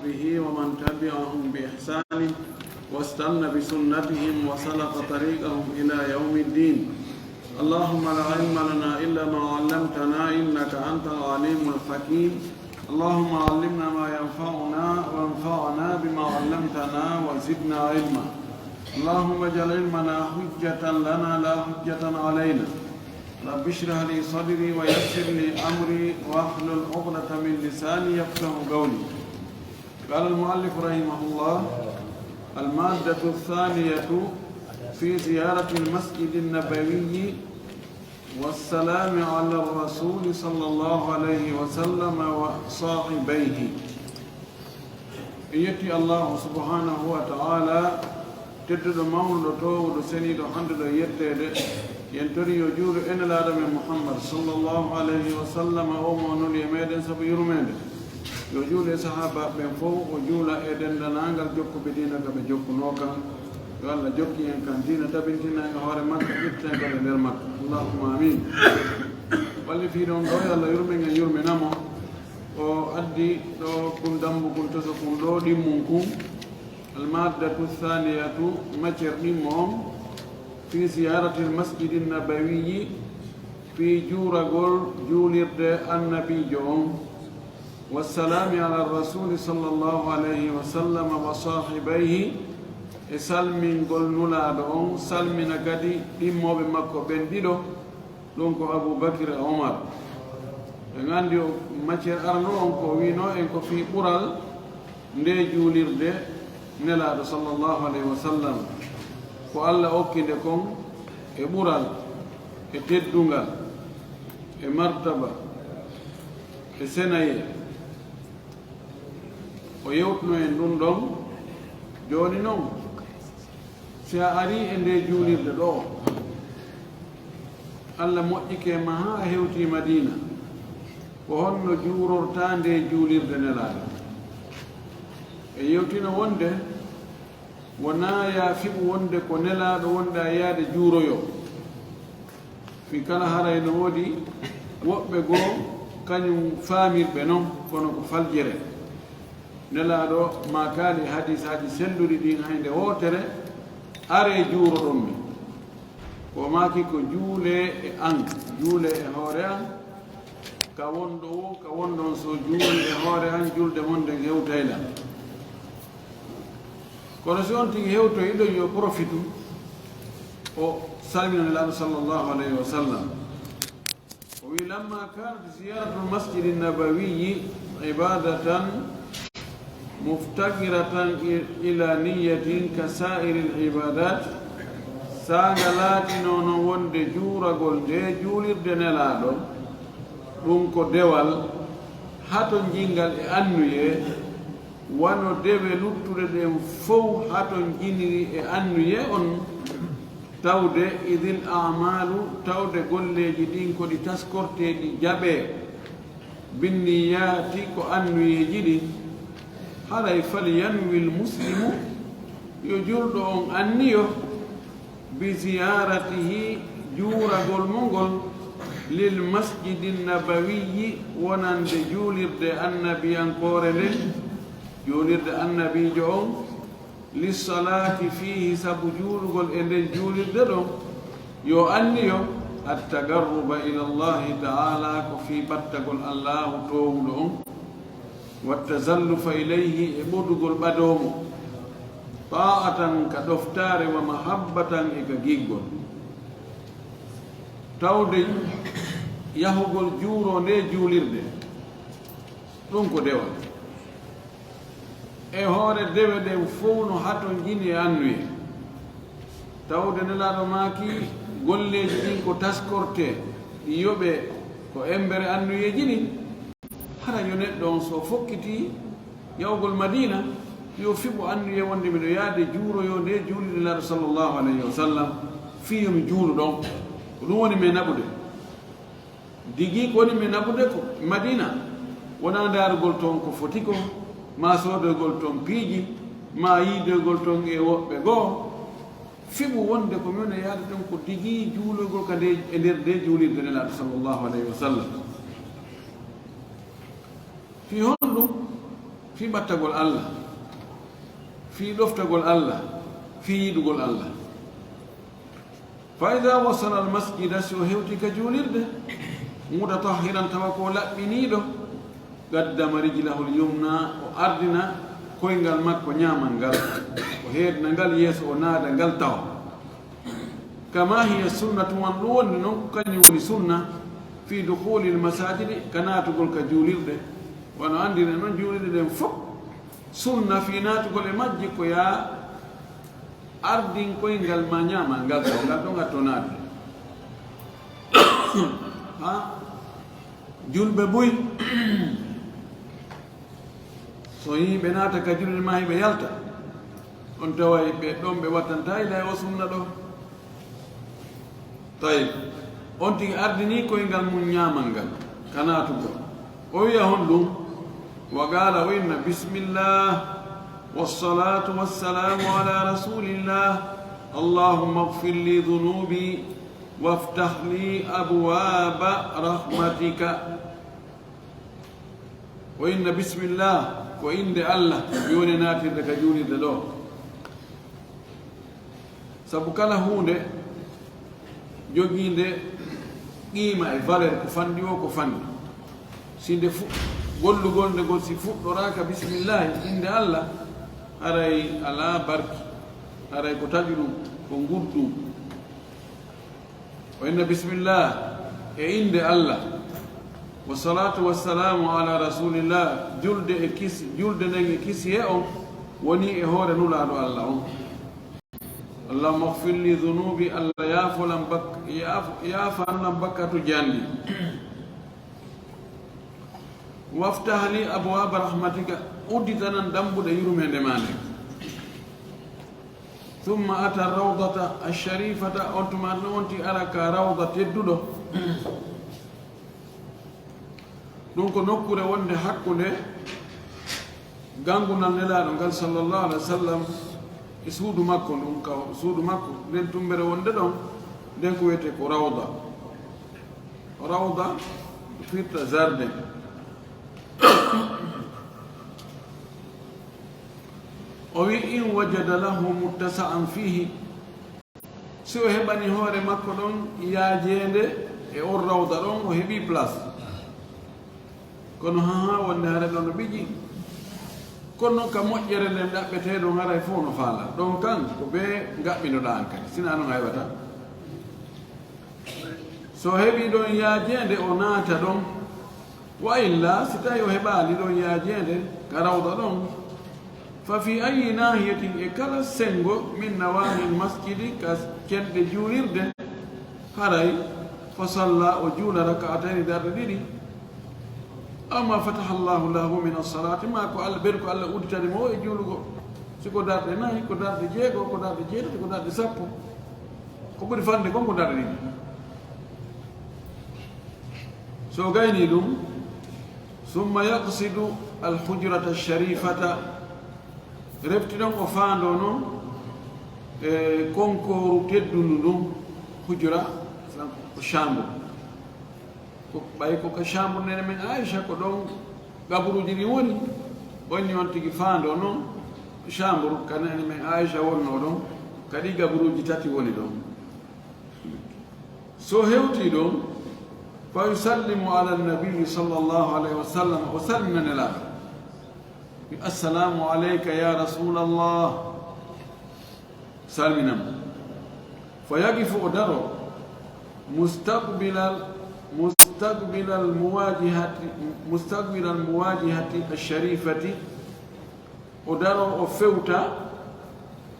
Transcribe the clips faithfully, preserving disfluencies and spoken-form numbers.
ومن تبعهم بإحسان واستن بسنتهم وسلك طريقهم إلى يوم الدين. اللهم لا علم لنا إلا ما علمتنا إنك أنت العليم الحكيم. اللهم علمنا ما ينفعنا وانفعنا بما علمتنا وزدنا علما. اللهم اجعل علمنا حجة لنا لا حجة علينا. رب اشرح لي صدري ويسر لي أمري واحلل عقدة من لساني يفقه قولي. قال المؤلف رحمه الله: المادة الثانية في زيارة المسجد النبوي والسلام على الرسول صلى الله عليه وسلم وصاحبيه. En yetti Allahu subhanahu wa ta'ala, tedduɗo, mawnuɗo, toowuɗo, seniiɗo, handuɗo e yetteede. Yen tori yo juulu e Nelaaɗo men Muhammad sallallahu alayhi wa sallam, o mo nuli e meɗen sabu yurmeende. Yo juulu e sahaabaaɓe ɓen fow, o juula e denndaangal jokkuɓe diina ka ɓe jokkunoo kan. Yo Allah jokki en kan diina, tabintina en hoore makka, itta en kadi e nder makka. Allahumma amin. Wallifiiɗo on ɗo, yo Allah yurmin en, yurmina mo. O addi ɗo kun dambu kun toso kun ɗo ɗimmun kun. Almaddatu thaniyatu, matière ɗimmo on, fi ziyaratil masjidin nabawiyyi, fi juuragol juulirde annabiijo on, wassalami ala rasuli sallallahu alayhi wa sallam wa sahibayhi, e salmingol nulaaɗo on, salmina kadi ɗimmooɓe makko ɓen ɗiɗo, ɗum ko Abu Bakr e Omar. En anndi o matière arano on ko o wiino en ko fii ɓural nde juulirde Nelaaɗo sallallahu alayhi wa sallam, ko Allah okki nde kon e ɓural, e teddungal, e martaba, e senaye. O yewtuno en ɗum ɗon. Jooni non, si a arii e nde juulirde ɗo, Allah moƴƴike ma haa a hewtii Madiina, ko honno juurortaa nde juulirde Nelaaɗo? E yewtino wonde wonaa ya fiɓu wonde ko Nelaaɗo wonɗaa yaade juuroyoo. Fii kala haray no woodi woɓɓe goo kañum faamirɓe non, kono ko faljere. Nelaaɗo maakaali e hadiisaaji selluɗi ɗin hay nde wootere, "Aree juuroɗon mi." Ko maaki ko, "Juulee e an, juulee e hoore an, ka wonɗo woo, ka wonɗon so juulii e hoore an, julde mon nden hewtay lan." Kono si on tigi hewtoyi ɗon, yo profitu, o salmina Nelaaɗo sallallahu alayhi wa sallam. O wi, "Lamma kanat ziyaratul masjidi nabawiyyi ibadatan muftaqiratan i-, ila niyyatin ka sa'iril ibadat." Saanga laatino non wonde juuragol nde juulirde Nelaaɗo, ɗum ko dewal hatonjingal e annuyee, wano dewe luttuɗe ɗen fow hatonjiniri e annuyee on, tawde, idil a'malu, tawde golleeji ɗin ko ɗi taskortee, ɗi jaɓee, binniyaati, ko annuyeeji ɗin. Haray, falyanwil muslimu, yo julɗo on anniyo, bi ziyaratihi, juuragol mo ngol, lil masjidi nabawiyyi, wonande juulirde annabiyankoore nden, juulirde annabiijo on, lissalaati fiihi, sabu juulugol e nden juulirde ɗon, yo anniyo, attagarruba ila Allahi ta'ala, ko fii ɓattagol Allahu toowuɗo on, wattazallufa ilayhi, e ɓodugol ɓadoo mo, ta'atan, ka ɗoftaare, wa mahabbatan, e ka giggol. Tawde yahugol juuroo nde juulirde, ɗum ko dewal. E hoore dewe ɗen fow no hatonjini e annuye. Tawde Nelaaɗo maaki, golleeji ɗin ko taskortee, ɗi yoɓee ko embere annuyeeji ɗin. Hara yo neɗɗo on, so fokkitii yahugol Madiina, yo fiɓu annuye wonde miɗo yaade juuroyoo nde juulirde Nelaaɗo sallallahu alayhi wa sallam, fii yo mi juulu ɗon. Ko ɗum woni mi naɓude. Digi ko woni mi naɓude ko Madiina, wonaa ndaarugol toon ko foti ko, maa soodoygol toon piiji, maa yiidoygol toon e woɓɓe goo. Fiɓu wonde ko mi woni yaade ɗon ko digi juuloygol ka nde, e nder nde juulirde Nelaaɗo sallallahu alayhi wa sallam. Fii honɗum? fii ɓattagol Allah, fii ɗoftagol Allah, fii yiɗugol Allah. Fa ida wasala al masjida, si o hewti ka juulirde, mutatahhiran, tawa ko laɓɓiniiɗo, qaddama rijlahu al yumna, o ardina koyngal makko ñaamal ngal, o heedna ngal yeeso, o naada ngal tawa. Kama hiya sunnatu, wan ɗum wonni noon ko kañum woni sunna, fi dukhuli al masajidi, ka naatugol ka juulirɗe. Wano anndire noon juulirɗe ɗen fof, sunna fii naatugol e majje ko yaa ardin koyngal ma ñaamal ngal taw, ngal ɗon a tonaade. Ha? Julɓe buy, so yimɓe naata ka julde ma, hiɓe yalta, on taway ɓe ɗon ɓe wattanta ila o sunna ɗo. Tayyib. On tigi ardini koyngal mum ñaamal ngal, ka naatugol. O wiya honɗum? Wa qaala, o inna, bismillah, wassalatu wassalamu ala rasulillah, allahumma ighfir li dhunubi, waftah li abwaba rahmatika. O inna bismillah, ko innde Allah, mi woni naatirde ka juulirde ɗo. Sabu kala huunde jogiinde qiima e valeur ko fanɗi o, ko fanɗi. Si nde fu-, gollugol nde ngol si fuɗɗoraaka bismillahi, innde Allah, haray alaa barki, haray ko taƴu ɗum, ko nguddu. O inna bismillah, e innde Allah. Wa salatu wa salamu ala rasulillah, julde e kis-, julde nden e kisiye on woni e hoore Nulaaɗo Allah on. Allahumma ighfir li dhunubi, Allah yaafolan bak-, yaaf-, yaafanulan bakkatuuji an ɗi. Waftah li abwaaba rahmatika, udditanan dambuɗe yurmeende maa nden. Thumma ata rawdata asharifata, on tuma no on ti ara ka rawda tedduɗo. Ɗum ko nokkure wonde hakkunde gangunal Nelaaɗo ngal, sallallahu alaihi wasallam, e suudu makko ndun, ka suudu makko nden, tumbere wonde ɗon, nden ko wiyetee ko rawda. Rawda firta jardin. O wi, in wajada lahu muttasa'an fihi, si o heɓani hoore makko ɗon yaajeende e on rawda ɗon, o heɓi place. Kono haa wonde hare ɗon no ɓiƴi. Kono noon ka moƴƴere nden ɗaɓɓetee ɗon haray fof no faala. Ɗon kan ko bee ngaɓɓinoɗaa an kadi. Sinaa noon a heɓataa. So o heɓii ɗon yaajeende, o naata ɗon. Wa illa, si tawi o heɓaali ɗon yaajeende ka rawda ɗon, fa fi ayyi nahiyatin, e kala senngo, min nawahil masjidi, ka cenɗe juulirde, haray, fa salla, o juula raka'atayni, darɗe ɗiɗi, aw ma fataha Allahu lahu min as-salati, ma ko Allah, ɓen ko Allah udditani mo e juulugol. Si ko darɗe nayi, ko darɗe jeego, ko darɗe jeetati, ko darɗe sappo. Ko ɓuri fanɗude kon ko darɗe ɗiɗi. So o gaynii ɗum, summa yaqsidu al-hujrata sharifata, refti ɗon o faandoo non e konkooru teddundu ndun, hujra, ko chambre. Ko ɓay ko ka chambre nene men Aisha, ko ɗon gaburuuji ɗin woni, ɓonni on tigi faandoo non chambre ka nene men Aisha wonnoo ɗon, ka ɗi gaburuuji tati woni ɗon. So hewtii ɗon, fa yusallimu ala nabi sallallahu alayhi wa sallam, o salmina Nelaaɗo. Wi, assalamu alayka ya rasulallah. Salminam. Fa yaqifu, o daro, mustaqbilal, mustaqbilal muwajihati, mustaqbilal muwajihati asharifati. O daro, o fewta,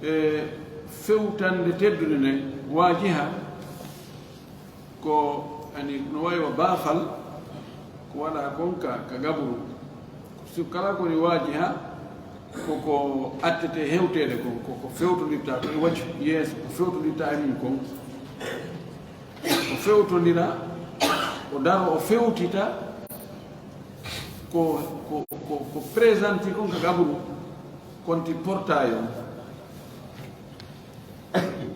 e fewtande teddunde nden, wajiha, ko, ani, no wayi wa baafal, ko waɗa kon ka, ka gaburu. So kala ko woni wajiha, ko ko attete hewteede kon, ko, ko fewtondirta ko e waju yeeso, ko fewtondirta e mum kon. O fewtondira, o daro, o fewtita, ko, ko, ko, ko présenti kon ka gaburu, kon ti portail on.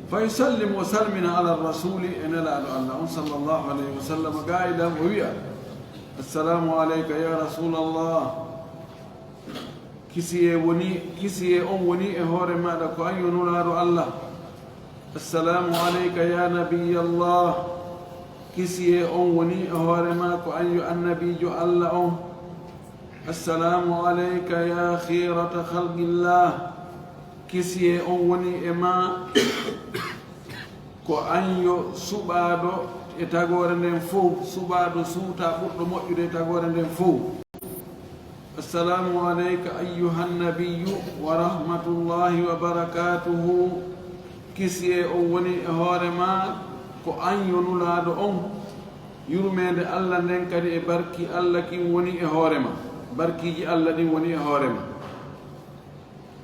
Fa yusallimu, o salmina ala rasuli, e Nelaaɗo Allah on, sallallahu alayhi wa sallam, qailan, o wi'a, assalamu alayka ya rasulallah. Kisiyee woni, kisiyee on woni e hoore maaɗa ko an yo Nulaaɗo Allah. Assalaamu alayka ya nabiyallah. Kisiyee on woni e hoore maa ko an yo annabiijo Allah on. Assalaamu alayka ya khiirata khalqillah. Kisiyee on woni e maa ko an yo suɓaaɗo e tagoore nden fow, suɓaaɗo suuta ɓurɗo moƴƴude e tagoore nden fow. Assalaamu alayka ayyuhan nabiyyu wa rahmatullahi wa barakatuhu. Kisiyee on woni e hoore maa ko an yo Nulaaɗo on. Yurmeende Allah nden kadi e barki Allah kin woni e hoore maa. Barkiiji Allah ɗin woni e hoore maa.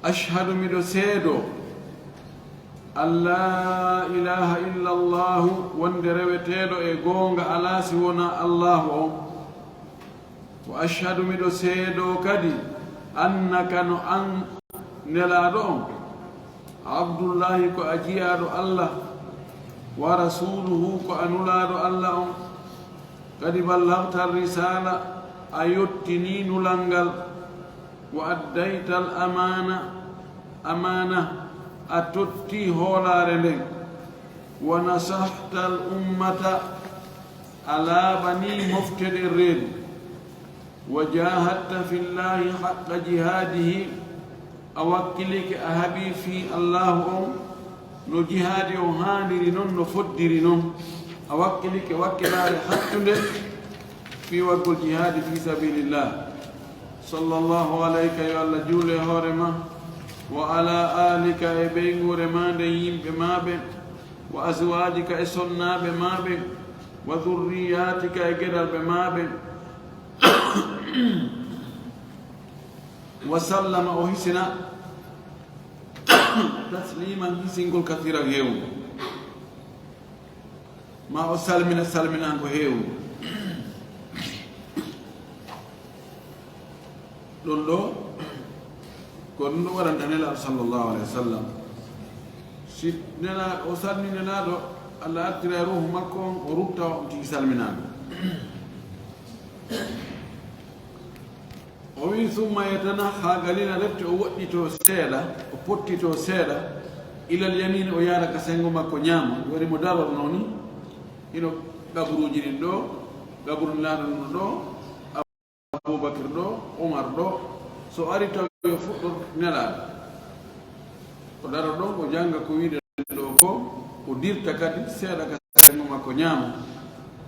Ashhadu, miɗo seedoo, an laa ilaaha illa Allaahu, wonde reweteeɗo e goonga alaa si wonaa Allaahu on. Wa ashhadu, miɗo seedoo kadi, annaka, no an Nelaaɗo on, Abdullaahi, ko a jiyaaɗo Allah, wa rasuuluhu, ko a Nulaaɗo Allah on. Kadi ballagta risaala, a yottinii nulal ngal, wa addayta al amaana, amaana, a tottii hoolaare nden, wa nasahta al ummata, a laaɓanii mofte ɗen reedu, wa jaahadta fillaahi haqqa jihaadihi, a wakkilike a haɓii fii Allaahu on, no jihaadi on haaniri non, no foddiri non. A wakkilike wakkilaare hattunde fii waggol jihaadi fii sabiilillah. Sallallahu alayka, yo Allah juulu e hoore maa, wa ala aalika, e ɓeynguure maa nden, yimɓe maa ɓen, wa azwaajika, e sonnaaɓe maa ɓen, wa dhurriyaatika, e geɗalɓe maa ɓen. Wa sallama, o hisina, tasliman, hisingol, kathiran, heewngol. Ma o salmina salminaango heewngol. Ɗon ɗoo, ko ɗum ɗo waɗanta Nelaaɗo sallallahu alayhi wa sallam. Si Nelaaɗo, o salmini Nelaaɗo, Allah artira e ruuhu makko on, o rutta on tigi salminaango. O wi'i, "Summa yatanaha qalilan", refti o woɗɗitoo seeɗa, o pottitoo seeɗa, "ilal yamini", o yaara ka senngo makko ñaamo, woni mo darornoo ni, hino qaburuuji ɗin ɗoo, qaburu Nelaaɗo no ɗoo, Abubakar ɗoo, Umar ɗoo, so ari tawi yo fuɗɗor Nelaaɗo. O daro ɗon, o jannga ko wi'uɗen ɗoo ko, o dirta kadi seeɗa ka senngo makko ñaamo.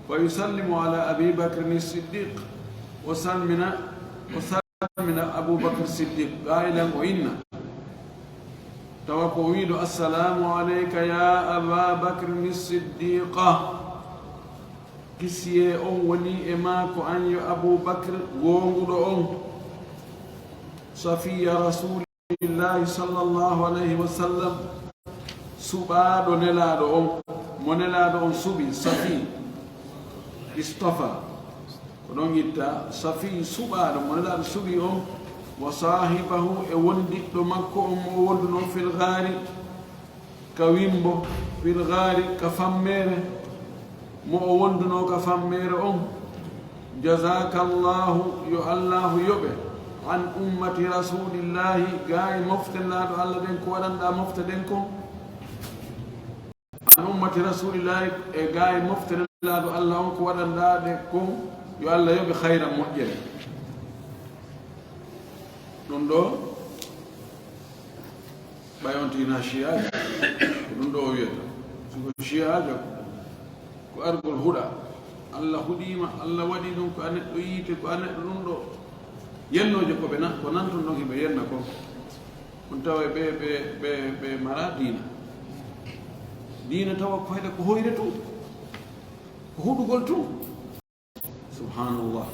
Fa yusallimu ala Abi Bakrin Siddiq, o salmina, o salmina Abu Bakr Siddiq, qaa'ilan, o inna. Tawa ko o wi'uɗo, "Assalaamu alayka ya Aba Bakrin Siddiqa." Kisiyee on woni e maa ko an yo Abu Bakr goonguɗo on. Safiya Rasuul Rasuulillaahi sallallaahu alayhi wa sallam, suɓaaɗo Nelaaɗo on, mo Nelaaɗo on suɓi, Safi, istafa. Ko ɗon itta, Safi suɓaaɗo, mo Nelaaɗo suɓi on, wa saahibahu, e wondiɗɗo makko on mo o wondunoo fil gaari, ka wimbo, fil gaari, ka fammeere, mo o wondunoo ka fammeere on. Jazaakallaahu, yo Allaahu yoɓe, an ummati Rasuulillaahi, gaa e mofte Nelaaɗo Alla ɗen, ko waɗanɗaa mofte ɗen kon. An ummati Rasuulillaahi, e gaa e mofte Nelaaɗo Alla on, ko waɗanɗaa ɗe kon, yo Alla yoɓe khayran, moƴƴere. Ɗum ɗoo, ɓay on tiinaa Shi'aajo, ko ɗum ɗoo o wiyata. Si ko Shi'aajo, ko argol huɗa. Alla huɗii ma, Alla waɗii ɗum, ko a neɗɗo yiite, ko a neɗɗo ɗum ɗoo. Yennooje ko ɓe na-, ko nanton ɗon hiɓe yenna kon. On tawa ɓe, ɓe, ɓe, ɓe maraa diina. Diina tawa ko heɗa ko hoyre tun, ko huɗugol tun. Subhaanallah.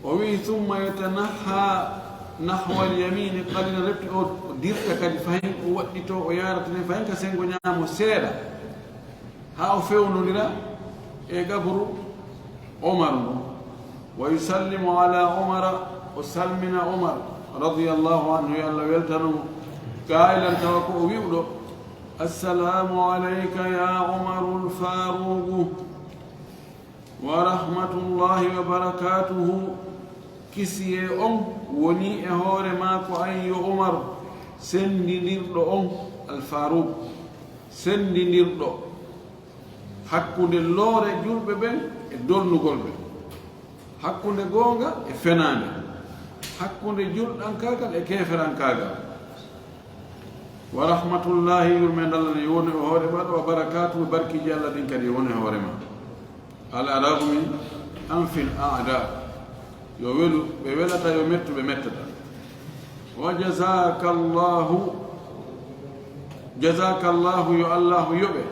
O wi'i, "Summa yatanaha nahwal yamini qalilan", refti o dirta kadi fahin, o waɗɗitoo, o yaarata nden fahin ka senngo ñaamo seeɗa, haa o fewnondira e qaburu Omar ngon. "Wa yusallimu ala Omara", o salmina Omar, radiyallahu anhu, yo Alla weltano mo, qaa'ilan, tawa ko o wi'uɗo, "Assalaamu alayka ya Omarul Faaruuqu." Wa rahmatullahi wa barakatuhu. Kisiyee on wonii e hoore maako an yo Umar, senndindirɗo on, Al Faruq, senndindirɗo hakkunde loore julɓe ɓen e dolnugol ɓe, hakkunde goonga e fenaande, hakkunde julɗankaagal e keeferankaagal. Wa rahmatullahi, yurmeende Alla ne yo wonu e hoore maɗa, wa barakaatuhu, barkiiji Alla ɗin kadi yo wonu e hoore ma. Ala ragmi anfil aada, yo welu ɓe welata, yo mettu ɓe mettata. Wa jazakallahu, jazakallahu, yo Allahu yoɓe,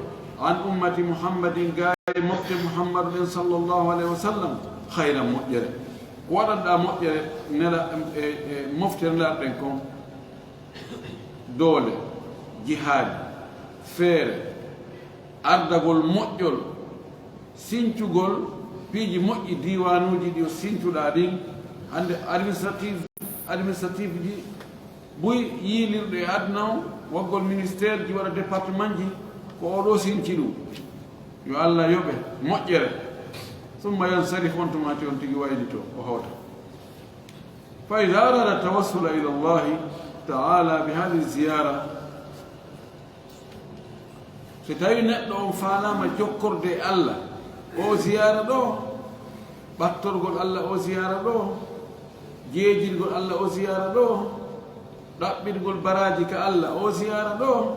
an ummati Muhammadin, gaa e mofte Muhammadu ɗen sallallahu alayhi wa sallam, khayran, moƴƴere. Ko waɗanɗa moƴƴere nela e, e mofte nela ɗen kon, doole, jihaadi, feere, ardagol moƴƴol, sincugol piiji moƴƴi diiwaanuuji ɗi o sincuɗaa ɗin. Hannde administrative, administrative ji buy yiilirɗo e aduna o, waggol ministère ji waɗa département ji, ko oɗo sinci ɗum. Yo Allah yoɓe moƴƴere. Summa yansarif, on tuma ti on tigi waylito, o hawta. Fa ida arada tawassula ila Allahi taala bi hadi ziyara, so tawi neɗɗo on faalaama jokkorde e Allah, o ziyaara ɗo, ɓattorgol Allah o ziyaara ɗo, jeejirgol Allah o ziyaara ɗo, ɗaɓɓirgol baraaji ka Allah o ziyaara ɗo,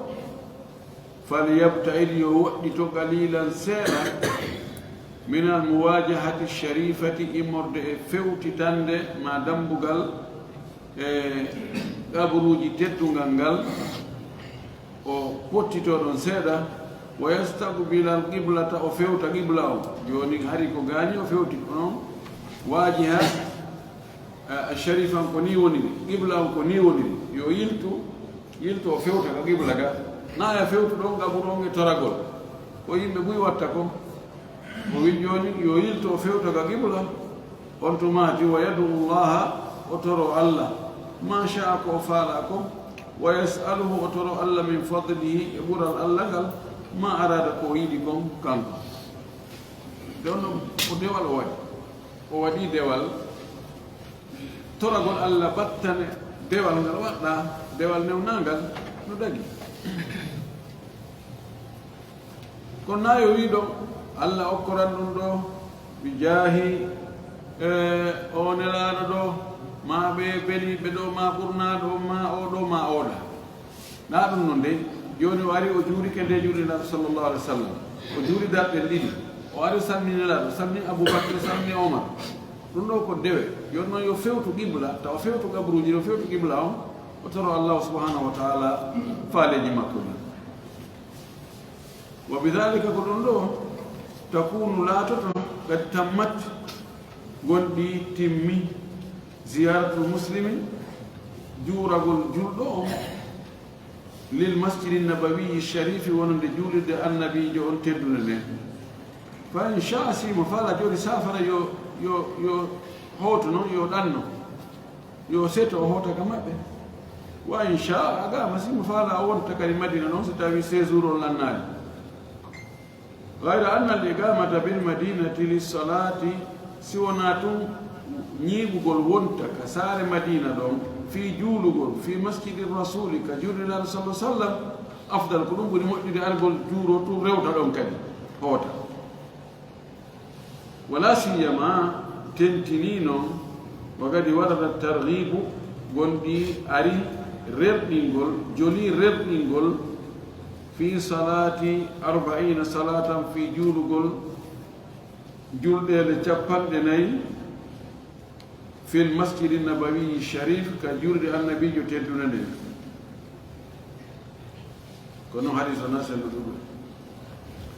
falyabtaid, yo woɗɗito, qalilan, seeɗa, min al muwajahati sharifati, immorde e fewtitande ma dambugal e qaburuuji teddungal ngal, o pottito ɗon seeɗa, wa yastaqbila al qiblata, o fewta qibla on. Jooni hari ko gaani o fewti, kono wajiha a sharif an ko ni woniri, qibla on ko ni woniri, yo yiltu, yiltu o fewta ka qibla ga. Na ya fewtu ɗon qaburu on e toragol, ko yimɓe buy watta ko. O wi jooni yo yiltu o fewta ka qibla, on tumaati, wa yadu Allaha, o toro Allah, ma sha'a, ko o faala ko, wa yas'aluhu, o toro Allah, min fadlihi, e ɓural Allah ngal, ma arada, ko o yiɗi kon kanko. Ɗon ɗon ko dewal o waɗi. O waɗi dewal. Toragol Allah battane dewal ngal waɗɗa, dewal newnangal no dagi. Kono na yo wiɗo Allah okkoran ɗum ɗo, mi jaahi, e, o nelaaɗo ɗo, ma ɓe beliɓe ɗo, ma ɓurnaaɗo, ma o ɗo, ma oɗa. Na ɗum non de, jooni o ari, o juurike nde juulde Nelaaɗo sallallahu alaihi wasallam. O juuri darɗe ɗiɗi. O ari, o salmini Nelaaɗo, o salmini Abubakar, o salmini Omar. Ɗum ɗo ko dewe. Jooni noon yo fewtu qibla, taw o fewtu qabruuji, o fewtu qibla on, o toro Allah subhanahu wa ta'ala faaleeji makko ɗin. Wa bidhalika, ko ɗum ɗo, takunu, laatoto, qad tammat, gonɗi timmi, ziyaratul muslimi, juuragol julɗo on, lil masjidi nabawiyi sharifi, wonande juulirde annabiijo on teddunde nden. Fa in sha'a, si mo faala jooni saafara, yo, yo, yo hooto non, yo ɗanno, yo seto, o hoota ka maɓɓe. Wa in sha'a aqama, si mo faala o wonta kadi Madina non, so tawi séjour on lannaali. Ghayra anna al iqamata bil madinati lis salati, si wonaa tun ñiiɓugol wonta ka saare Madina ɗon, fii juulugol, fii masjidi rasuli, ka juulde Nelaaɗo sallallahu alaihi wasallam, afdal, ko ɗum ɓuri moƴƴude, argol juuro tun rewta ɗon kadi, hoota. Wala siyama, tentinii non, wa qad warada targhibu, gonɗi ari rerɗingol, joli rerɗingol, fi salati arba'ina salatan, fi juulugol julɗeele capanɗe nayi, fil masjidi nabawiyi sharif, ka juulde annabiijo teddunde nden. Kono hadis o na selluɗo ɗum.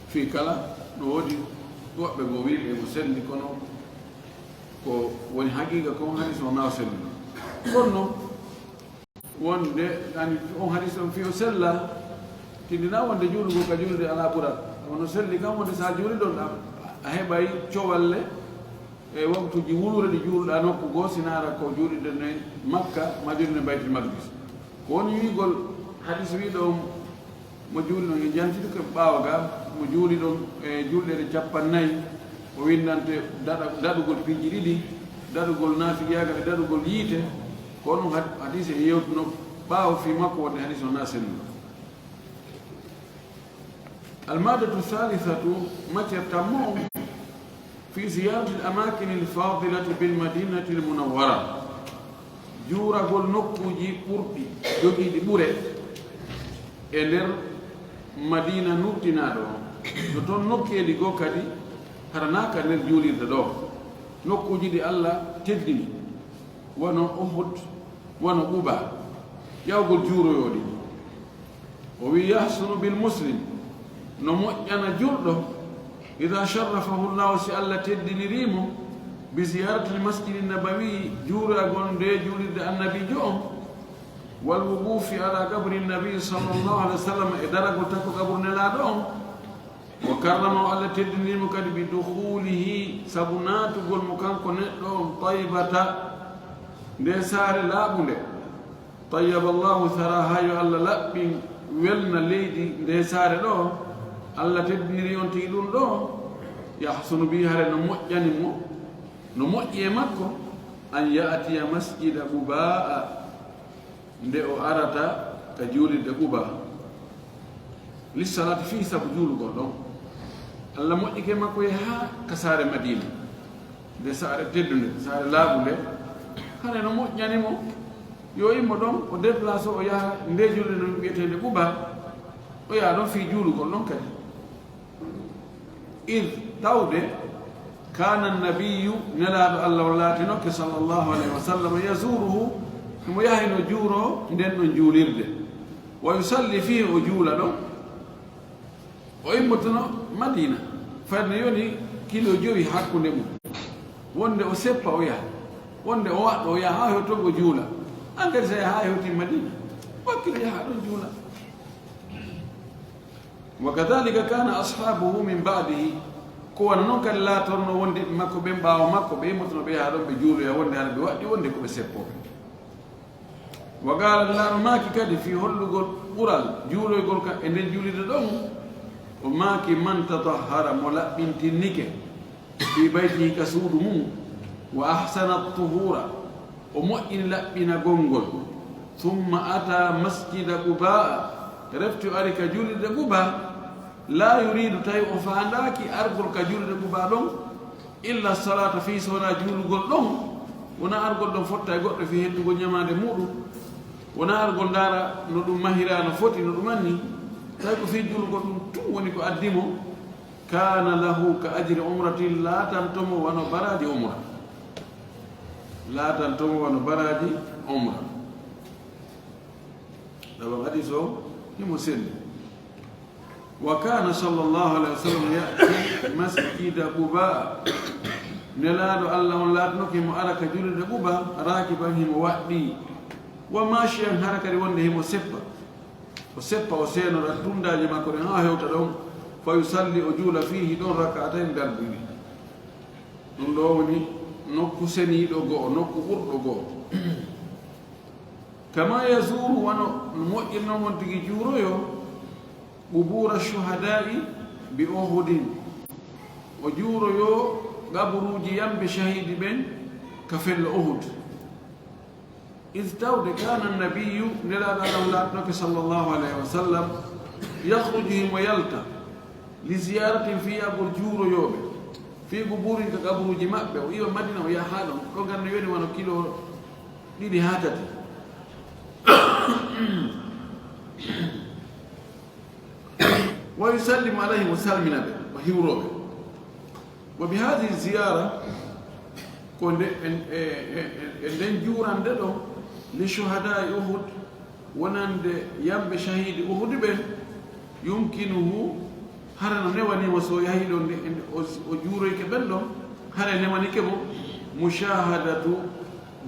Fii kala, no woodi woɓɓe goo wiiɓe mo selli, kono ko woni haqiiqa kon, hadis o na selluɗo. Kono wonde, ani, on hadis on fii o sella, tindina wonde juulugol ka juulde alaa ɓural. Kono selli kan wonde so a juuliɗon ɗam, a heɓay cowalle e waktuuji wuluure ɗi juulɗaa nokku goo, sinaara ko juulirde ne Makka, ma juulirde Baytul Maqdis. Ko woni wiigol hadis wiiɗo on, mo juuli ɗon e jantitude ko ɓaawo ga, mo juuli ɗon e juulɗeele capanɗe nayi, o winndante daɗa-, daɗugol piiji ɗiɗi, Darugol naafigiyaagal e darugol yiite, ko onon had-, hadiise e yewtuno ɓaawo fii makko, wonde hadiise on na selluɗo. المادة الثالثة, matière tammo on, في زيارة الأماكن الفاضلة بالمدينة المنورة. Juuragol nokkuuji ɓurɗi, jogiiɗi ɓure e nder Madiina nurtinaaɗo on. No ton nokkeeli goo kadi, hara na ka nder juulirde ɗoo. Nokkuuji ɗi Alla teddini, wano Uhud, wano Quba, yahugol juuroyoo ɗi. O wi'i, يحسن بالمسلم, no moƴƴana julɗo, إذا شرفه الله, si Alla teddinirii mo, بزيارة المسجد النبوي, juuragol ndee juulirde Annabiijo on, والوقوف على قبر النبي صلى الله عليه وسلم, e daragol takko qabru Nelaaɗo on, وكرمه, Alla teddinirii mo kadi, بدخوله, sabu naatugol mo kanko neɗɗo on, طيبة, ndee saare laaɓunde. طيب الله ثراها, yo Alla laɓɓin, welna leydi ndee saare ɗoo, Alla teddinirii on tigi ɗun ɗoo, يحسن به, hara no moƴƴani mo, no moƴƴi e makko, أن يأتي مسجد قباء, nde o arata ka juulirde Quba, للصلاة فيه, sabu juulugol ɗon. Alla moƴƴike makko yaha ka saare Madiina, nde saare teddunde, saare laaɓunde, hara no moƴƴani mo, yo immo ɗon, o déplacé, o yaha nde juulirde non wi'eteende Quba, o yaha ɗon fii juulugol ɗon kadi. إذ, tawde, كان النبي, Nelaaɗo Alla on laatinoke, صلى الله عليه وسلم, يزوره, himo yaha hino juuroo nden ɗon juulirde. ويصلي فيه, o juula ɗon. O immotono Madiina, fayde no yoni kilo jowi hakkunde mun. Wonde o seppa o yaha, wonde o waɗɗo o yaha haa hewto o juula. An kadi si a yaha haa hewti Madiina, wakkilo yaha ɗon juula. وكذلك كان أصحابه من بعده. Ko wano non kadi laatorno wondiiɓe makko ɓen ɓaawo makko, ɓe immotono ɓe yaha ɗon ɓe juuloya, wonde hara ɓe waɗɗi wonde ko ɓe seppooɓe. وقال, Nelaaɗo maaki kadi fii hollugol ɓural juuloygol ka e nden juulirde ɗon, o maaki, من تطهر, mo laɓɓintinike, في بيته, ka suudu mun, وأحسن الطهور, o moƴƴini laɓɓinagol ngol, ثم أتى مسجد قباء, refti o ari ka juulirde Quba, لا يريد, tawi o faandaaki argol ka juulirde Quba ɗon, إلا الصلاة فيه, si wonaa juulugol ɗon, wonaa argol ɗon fotta e goɗɗo fii heddugol ɲamaande muuɗum, wonaa argol ndaara no ɗum mahiraa, no foti, no ɗum anni, tawi ko fii juulugol ɗum tun woni ko addi mo, كان له كأجر عمرة, laatanto mo wano baraaji umra. Laatanto mo wano baraaji umra. Ɗaɓan hadiis o, himo selli. وكان صلى الله عليه وسلم يأتي مسجد قباء. Nelaaɗo Alla on laatinoke himo ara ka juulirde Quba, راكبا, himo waɗɗii. وماشيا, hara kadi wonde himo seppa. O seppa, o seenora tundaaje makko ɗen haa hewta ɗon. فيصلي, o juula, فيه, ɗon, ركعتين, darbuɗi. Ɗun ɗoo woni nokku seniiɗo go'o, nokku ɓurɗo go'o. كما يزور, wano no moƴƴiri non on tigi juuroyoo, قبور الشهداء بأحد. O juuroyoo qaburuuji yamɓe shahiidi ɓen ka fello Uhud. إذ, tawde, كان النبي, Nelaaɗo Alla on laatinoke, صلى الله عليه وسلم, يخرج, himo yalta, لزيارة, fii yahugol juuroyooɓe, في قبورهم, ka qaburuuji maɓɓe, o iwa Madiina, o yaha haa ɗon, ɗon kadi no yoni wano kilo ɗiɗi haa tati. ويسلم عليهم, o salmina ɓe, o hiwroo ɓe. وبهذه الزيارة, ko nde, e, e, e, e nden juurande ɗoo, لشهداء أحد, wonande yamɓe shahiidi Uhud ɓen, يمكنه, hara no newani mo, si o yahi ɗon, nde, nde o, o juuroyike ɓen ɗon, hara newanike mo, مشاهدة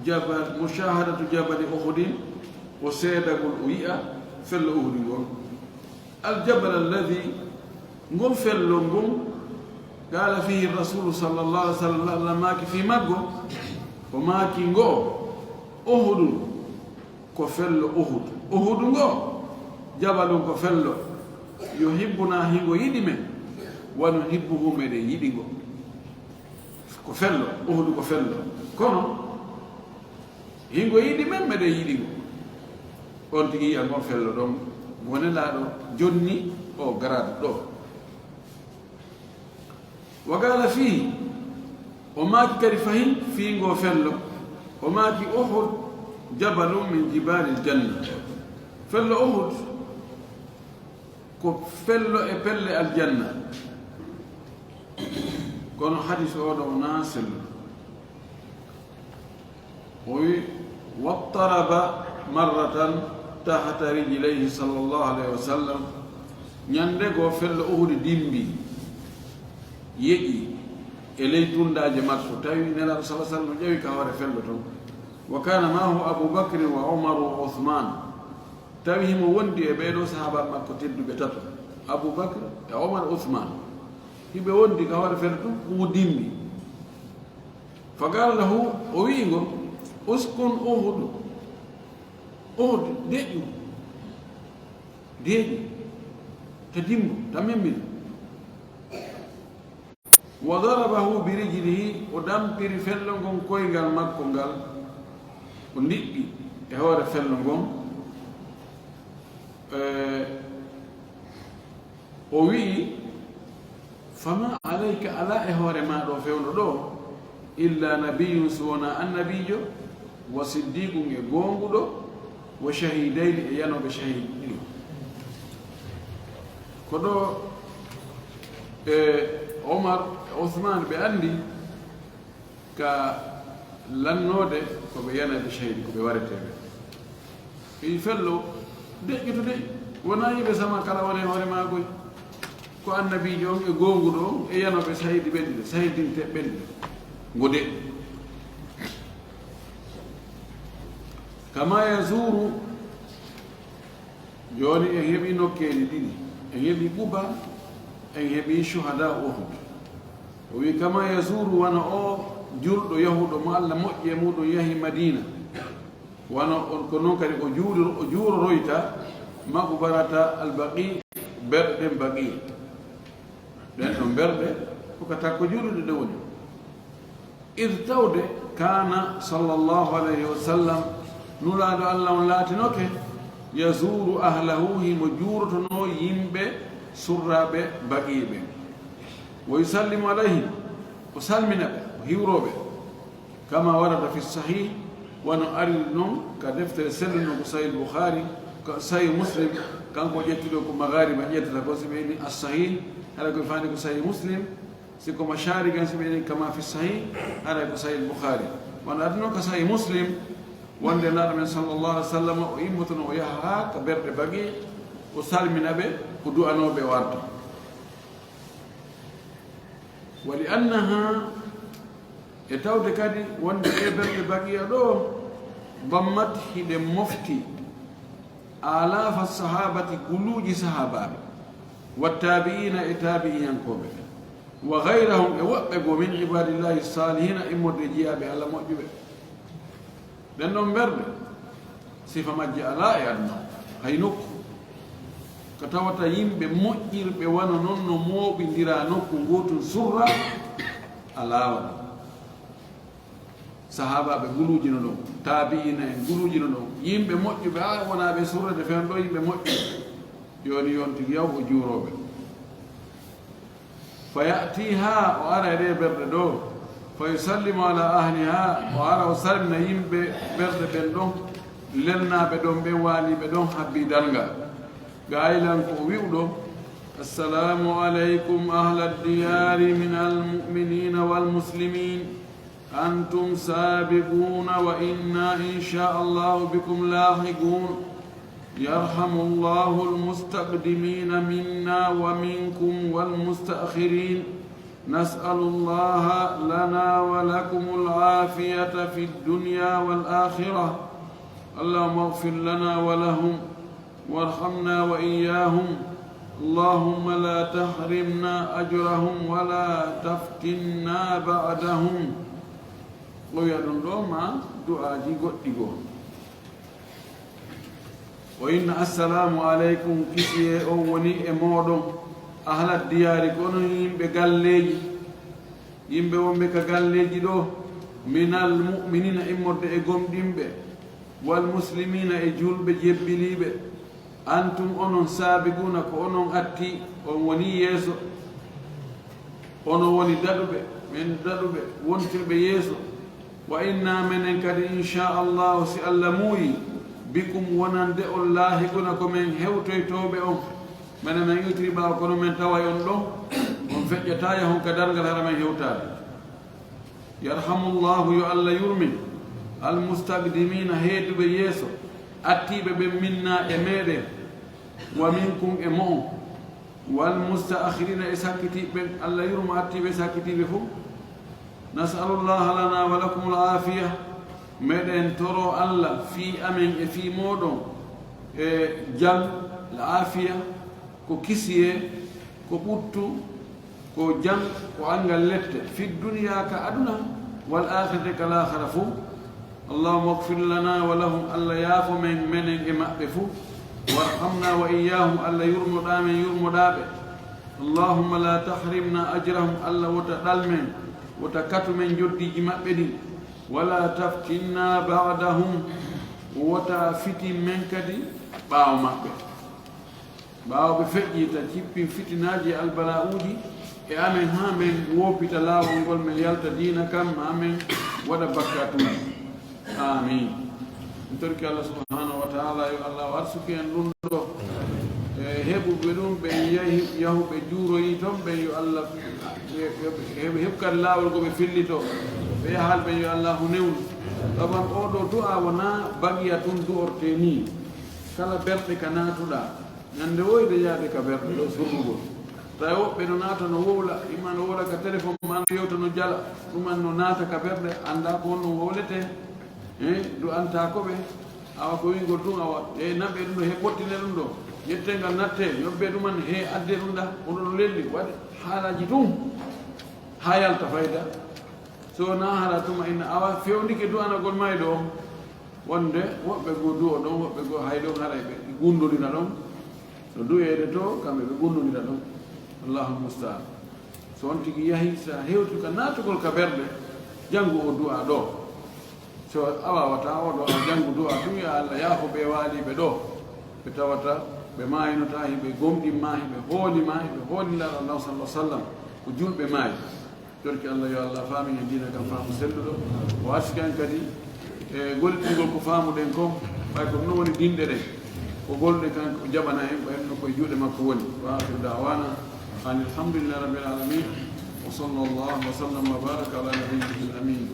جبل, مشاهدة جبل أحد, o seedagol, o yi'a fello Uhud ngol. الجبل الذي, ngol fello ngon, قال فيه الرسول صلى الله عليه وسلم, Alla maaki fii maggo, o maaki, ngo'o, أحد, ko fello Uhud. Uhud ngo, جبل, ko fello, يحبنا, hingo yiɗi men, ونحبه, meɗen yiɗi ngo. Ko fello, Uhudu ko fello. Kono, hingo yiɗi men, meɗen yiɗi ngo. On tigi yiya ngon fello ɗon, ngo Nelaaɗo jonni o garaadu ɗo. Wa qala fii, o maaki kadi fahin fii ngo fello. O maaki, "Uhud jabalun min jibalil janna." Fello Uhud ko fello e pelle aljanna. Kono hadis o ɗo wona selluɗo. O wi, "Wattaraba marratan tahta rijlayhi sallallahu alayhi wa sallam." Ñande goo fello Uhudi dimbi, yeƴi e ley tundaaje makko, tawi Nelaaɗo sallallahu alayhi wa sallam ƴawi ka hoore fello ton. Wa kana maahu Abu Bakrin wa Umaru wa Uthman. Tawi himo wondi e ɓee ɗoo sahaabaaɓe makko tedduɓe tato, Abu Bakr e Omar, Uthman. Hiɓe wondi ka hoore fello tun, ɗum o dimbi. Fa qala lahu, o wi'i ngo, "Uskun Uhud, Uhud, deƴƴu, deƴƴu, ta dimbo, ta memmina." Wa darabahu bi rijlihi, o dampiri fello ngon koyngal makko ngal, o ndiɓɓi e hoore fello ngon. Eh, o wi'i, "Fama alayka, ala e hoore ma ɗo fewndo ɗo, illa nabiyyun, si wona annabiijo, wa siddiqun, e goonguɗo, wa shahidayni, e yanooɓe shahid ɗiɗo." Ko ɗo e Omar e Ousmane ɓe anndi ka lannoode ko ɓe yanayɓe shahidi, ko ɓe wareteeɓe. Ɓe fello deƴƴutude, wona yiɓe sama kala woni e hoore maagoy. Ko annabiijo on e goonguɗo on e yanooɓe shahidi ɓen ɗiɗo, shahidinte ɓen ɗiɗo. Ngo deƴƴi. Kama yazuru, jooni en heɓi nokkeeli ɗiɗi. En heɓi Quba, en heɓi shuhada Uhud. O wi, "Kama yazuru, wano o julɗo yahuɗo mo Allah moƴƴi e muɗum yahi Madina. Wano on, ko non kadi o juulor-, o juuroroyta maqbarata al-Baqi, berɗe Baqi." Ɗen ɗon berɗe ko ka takko juulude ɗe woni. Id tawde kana sallallahu alayhi wa sallam, Nulaaɗo Allah on laatinoke, yazuru ahlahu, himo juurotonoo yimɓe surraaɓe Baqi ɓen. Wa yusallimu alayhim, o salmina ɓe, o hiwroo ɓe. Kama warada fi sahih, wano ari non ka deftere selluno ko Sahih Bukhari, ko Sahih Muslim, kanko ƴettuɗo ko Maghariba ƴettata ko, si ɓe ni as-Sahih, hara ko faani ko Sahih Muslim, si ko Masharigan, si ɓe ni kama fi sahih, hara ko Sahih Bukhari. Wano ari non ka Sahih Muslim, wonde Nulaaɗo men sallallahu alaihi wasallam o immotono o yaha haa ka berɗe Baqi, o salmina ɓe, o du'anoo ɓe warta. Wa li annaha, e tawde kadi wonde ɗee berɗe Baqiya ɗoo, dammat, hiɗe mofti, alaafa sahabati, guluuji sahaabaaɓe, wa tabi'ina, e tabi'iyankooɓe, wa gayrahum, e woɓɓe goo, min ibadillahi salihina, immorde e jiyaaɓe Allah moƴƴuɓe. Ɗen ɗon berɗe, sifa majje alaa e aduna o. Hay nokku ka tawata yimɓe moƴƴirɓe wano non no mooɓindira nokku ngootun surra, alaa wano. Sahaabaaɓe guluujino ɗon, taabi'iina en guluujino ɗon, yimɓe moƴƴuɓe, a wonaa ɓe surrede fen ɗo, yimɓe moƴƴuɓe. Jooni yon tigi yaw o juurooɓe. Fa ya'tiha, o ara e ɗee berɗe ɗoo. Fa yusallimu ala ahliha, o ara o salmina yimɓe berɗe ɓen ɗon, lelnaaɓe ɗon ɓen, waaliiɓe ɗon, habbii darngal. Gaayilan ko o wi'uɗo, "Assalamu alaykum ahla diyaari min almu'minina walmuslimin. أنتم سابقون وإنا إن شاء الله بكم لاحقون. يرحم الله المستقدمين منا ومنكم والمستأخرين. نسأل الله لنا ولكم العافية في الدنيا والآخرة. اللهم اغفر لنا ولهم." وارحمنا وإياهم. اللهم لا تحرمنا أجرهم ولا تفتنا بعدهم. O wi'a ɗum ɗo ma du'aaji goɗɗi goo. O inna, "Assalamu aleykum, kisiyee on woni e mooɗon, ahla diyaari, ko onon yimɓe galleeji." Yimɓe wonɓe ka galleeji ɗoo, minal mu'miniina, immorde e gomɗinɓe, wal muslimiina, e juulɓe jebbiliiɓe. Antum, onon, saabiquuna, ko onon atti, on woni yeeso. Onon woni daɗuɓe, men daɗuɓe, wontirɓe yeeso. Wa inna, menen kadi, inchallahu, si Alla muuyi, bikum, wonande on, laahiquuna, ko men hewtoytooɓe on. Menen men iwtiri ɓaawo, kono men taway on ɗon, on feƴƴataa yahon ka darngal hara men hewtaade. Yarhamullahu, yo Alla yurmin, almustaqdimiina, heeduɓe yeeso, attiiɓe ɓen, minna, e meɗen, wa minkum, e mo'on, wal mustaakhiriina, e sakkitiiɓe ɓen, Alla yurmo attiiɓe e sakkitiiɓe fow. Nas'alullaha lana wa lakumul aafiya, meɗen toro Alla fii amen e fii mooɗon, e jam, al aafiya, ko kisiyee, ko ɓuttu, ko jam, ko anngal lette, fi duniya, ka aduna, wal aakhirati, ka laakhara fow. Allahumma ighfir lana wa lahum, Alla yaafo men, menen e maɓɓe fow. Warhamna wa iyyahum, Alla yurmoɗaa men, yurmoɗaa ɓe. Allahumma la tahrimna ajrahum, Alla wota ɗal men, wota katu men njoddiiji maɓɓe ɗin. Wala taftinna ba'dahum, wota fitin men kadi ɓaawo maɓɓe. Ɓaawo ɓe feƴƴii, ta jippin fitinaaji e albala'uuji e amen, haa men woopita laawol ngol, men yalta diina kan, maa men waɗa bakkaatuuji. Aamiin. Mi torike Alla subhaanahu wa ta'aala, yo Alla o arsuki en ɗum ɗo. E heɓuɓe ɗum, ɓe yahi, yahuɓe juuroyii toon, ɓen yo Alla, ɓe, ɓe, ɓe heɓ-, heɓ kadi laawol ko ɓe fillitoo. Ɓe yahaali ɓen yo Alla newnu. Saban oo ɗoo du'aa wonaa bagiya tun du'ortee nii. Kala berɗe ka naatuɗaa, ñande woyde yaade ka berɗe ɗoo surrugol. Tawi woɓɓe no naata no wowla, imma no wowla ka téléphone, maa no yewta no jala, ɗuman no naata ka berɗe, anndaa ko honno wowletee. Eh, du'antaa ko ɓe, awa ko wi'ngol tun, awa, e naɓe ɗum ɗoo, he ɓottine ɗum ɗoo, ƴettee ngal nattee, yobbee ɗuman, he addee ɗum ɗaa, hono ɗum lelli, waɗe haalaaji tun, haa yalta fayda. So wonaa hara tuma inna, awa, fewndike du'anagol mayɗo on. Wonde woɓɓe goo du'o ɗon, woɓɓe goo hay ɗon haray ɓe gundodira ɗon. No du'eede to, kamɓe ɓe gundodira ɗon. Allahul musta'an. So on tigi yahi, sa hewti ka naatugol ka berɗe, janngu o du'a ɗoo. So a waawataa o ɗoo, a janngu du'a tun, ya Allah, yaafo ɓe waaliiɓe ɗoo. Ɓe tawata ɓe maayinotaa, hiɓe gomɗin ma, hiɓe hooli ma, hiɓe hooli Nulaaɗo Allah sallallahu alaihi wasallam, ko julɓe maayi. Torki Allah, yo Allah faamin en diina kan faamu selluɗo. O arsiki en kadi e gollitgol ko faamuɗen ko, ɓay ko ɗum woni dinɗe ɗen. Ko golluɗen kan, o jaɓana en, ɓay no koye juuɗe makko woni. Wa akhiru da'wana anil hamdulillahi rabbil alamin. Wa sallallahu wa sallam wa baraka ala nabiyyil amin.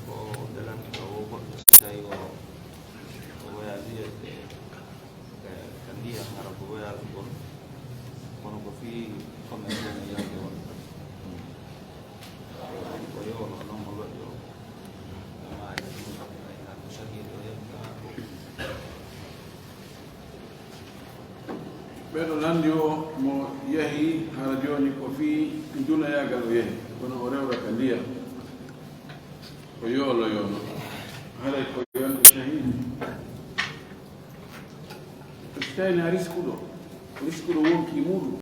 Ko dalanto o goɗɗo so tawi o, o voyage e, e, ka ndiyam, hara ko voyage kon, kono ko fii commerce e yalde on. Ko yo no, non mo loƴƴo. Ko maaji ɗum kam, ko sahil o heɓta ko. Ɓeɗo lanndi o mo yahi hara jooni ko fii njunayaagal o yahi, kono o rewra ka ndiyam. O yoolo yoono. Haray ko yonde shahid. So tawii na riskuɗo, riskuɗo wonki muɗum.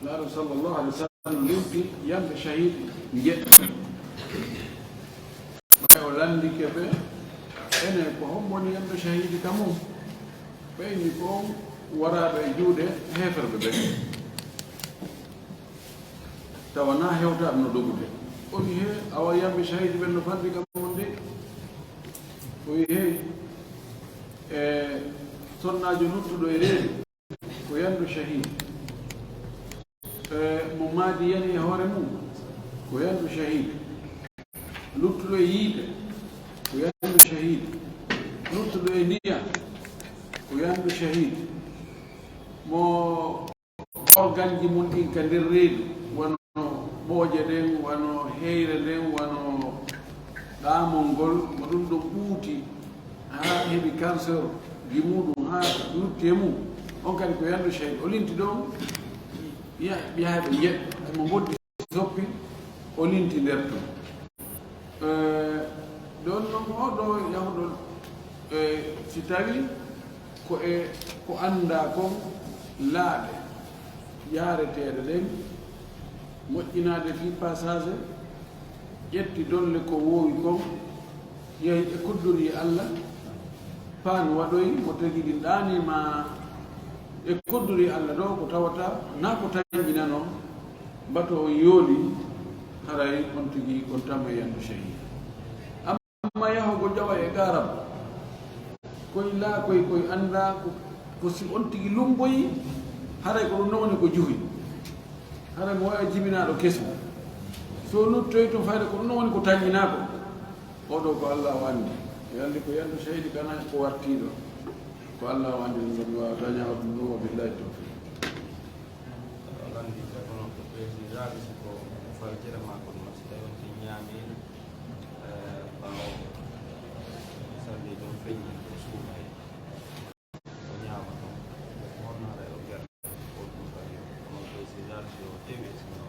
Nulaaɗo sallallahu alaihi wasallam limti yamɓe shahid njeɗɗo. Ɓay o lanndike ɓe, enen ko hombo woni yamɓe shahidi ka mon? Ɓe inni ko on waraaɓe e juuɗe heeferɓe ɓen. Tawa na hewtaaɓe no dogude. O wi, he, awa yamɓe shahidi ɓen no fanɗi ka mon de. O wi, he, e sonnaajo luttuɗo e reedu, ko yandu shahid. E, mo maadi yani e hoore mum, ko yandu shahid. Luttuɗo e yiite, ko yandu shahid. Luttuɗo e ndiyam, ko yandu shahid. Mo organji mum ɗin ka nder reedu, wano Hooƴe ɗen, wano heyre nden, wano ɗaamol ngol, mo ɗum ɗon ɓuuti haa heɓi cancer ji muɗum, haa lutti e mum, on kadi ko yanndu shahid. O linti ɗon, ya-, yaha ɓe njeɗɗo, mo ngoddi soppi, o linti nder ton. Eh, ɗon non oɗo yahuɗo, eh, si tawi ko e ko anndaa kon laaɗe yaareteeɗe ɗen, moƴƴinaade fii passage, ƴetti dolle ko woowi kon, yehi e kudduri Alla, paan waɗoyi mo tagidi ɗaani ma e kudduri Alla ɗo ko tawata na ko tañinano, mbato on yooli, haray on tigi on tama e yanndu shahid. Amma yahugol ƴawa e garab, koy laakoy, koy anndaa ko, ko si on tigi lumboyi, haray ko ɗum non woni ko juhi. Haray mo wawi jibinaaɗo keso. So luttoyi tun fayde ko ɗum non woni ko tañinaa ko. Oɗo ko Alla o anndi. E anndi ko yanndu shahidi kana ko wartiiɗo. Ko Alla o anndi ɗum ɗon, mi waawata ñaawde ɗum ɗon, wa billahi tawfiq. Aɗa anndi ko kono ko président si ko faljere maa ko ɗum si tawi on tigi ñaami, eh, ɓaawo salli ɗum feññi ko suuɗa e o ñaama ɗum. Ko honno haɗa o ger o ɗum kadi o kono président si o tewi e sinno.